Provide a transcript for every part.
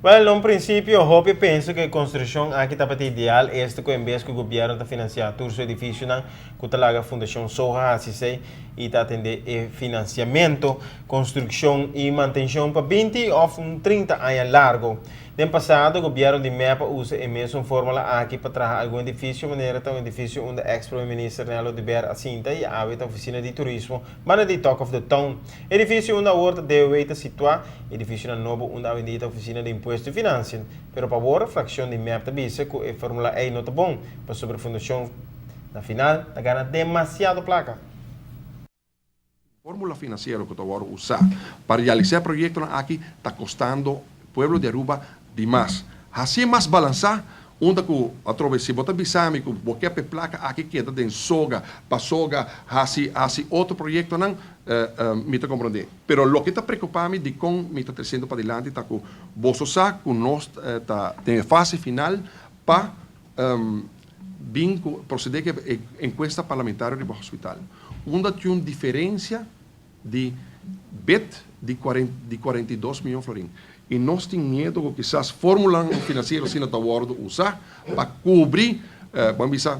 Wel, na un principio, hopi a pensa cu e construccion aki tabata ideal, esta cu en bes cu gobierno ta financia tur su edificionan, cu ta laga Fundacion Soha haci esey y ta atende e financiamento, construccion y mantencion pa 20 of un 30 aña largo. Den pasado, gobierno di mep a usa e mesun formula aki pa traha algun edificio, manera ta un edificio unda ex Prome Minister Nel Oduber a sinta y awe ta oficina di turismo banda di Talk of the Town. Edificio unda awor ta DOW ta situa, edificionan nobo unda awendia ta oficina di impuesto y financiën. Pero pa awor, fraccion di mep ta bisa cu e formula ey no ta bon, pasobra fundacion na final ta gana demasiado placa. Formula financiero cu ta worde usa pa realisa e proyectonan aki ta costando pueblo di Aruba di mas. Hacié mas balansa, unda cu atrobe si bo ta bisa mi cu bo ke pa e placa aki keda den soga pa soga haci haci otro proyectonan, mi ta comprende. Pero loke ta preocupa mi dicon mi ta treciendo padilanti ta cu boso sa cu nos ta den e fase final pa bin cu procede cu e encuesta parlamentario riba hospital, unda tin un diferencia di bid di di 42 miyon florin y nos tin miedo cu kisas formulanan financiero asina ta wordo usa pa cubri, bo a bisa,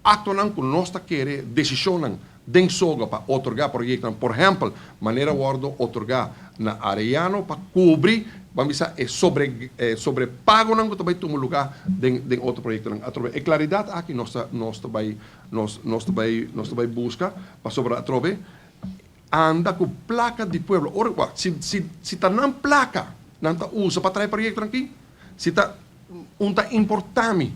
actonan cu nos ta kere decisionnan den soga pa otorga proyectonan, por ehempel, manera wordo otorga na Arellano pa cubri, ban bisa, e sobre e sobrepagonan cu ta bay tuma luga den den otro proyectonan. Atrobe e claridad aki nos ta nos ta bay nos nos ta bay nos ta bay busca pasobra atrobe anda cu placa di pueblo. Ora wak si si si ta nan placa nan ta usa pa trae proyectonan aki, si ta un ta importa mi.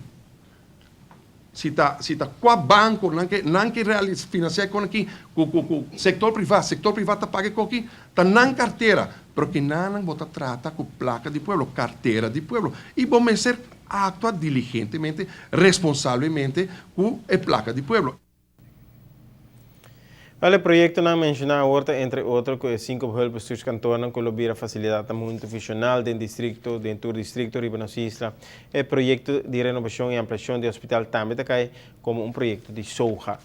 Si ta si ta cua banco nan ke nan ke realis financia e con aki cu cu cu sector priva, sector priva ta paga e coki, ta nan cartera, pero kinanan bo ta trata cu placa di pueblo, cartera di pueblo, y bo mester actua diligentemente, responsablemente cu e placa di pueblo. Wel, e proyectonan menciona awor ta entre otro cu e cinco hulpbestuurskantoornan cu lo bira facilidadnan multifuncional den districto, den tur districto riba nos isla. E proyecto di renobacion y ampliacion di hospital tambe ta cay como un proyecto di SOGA.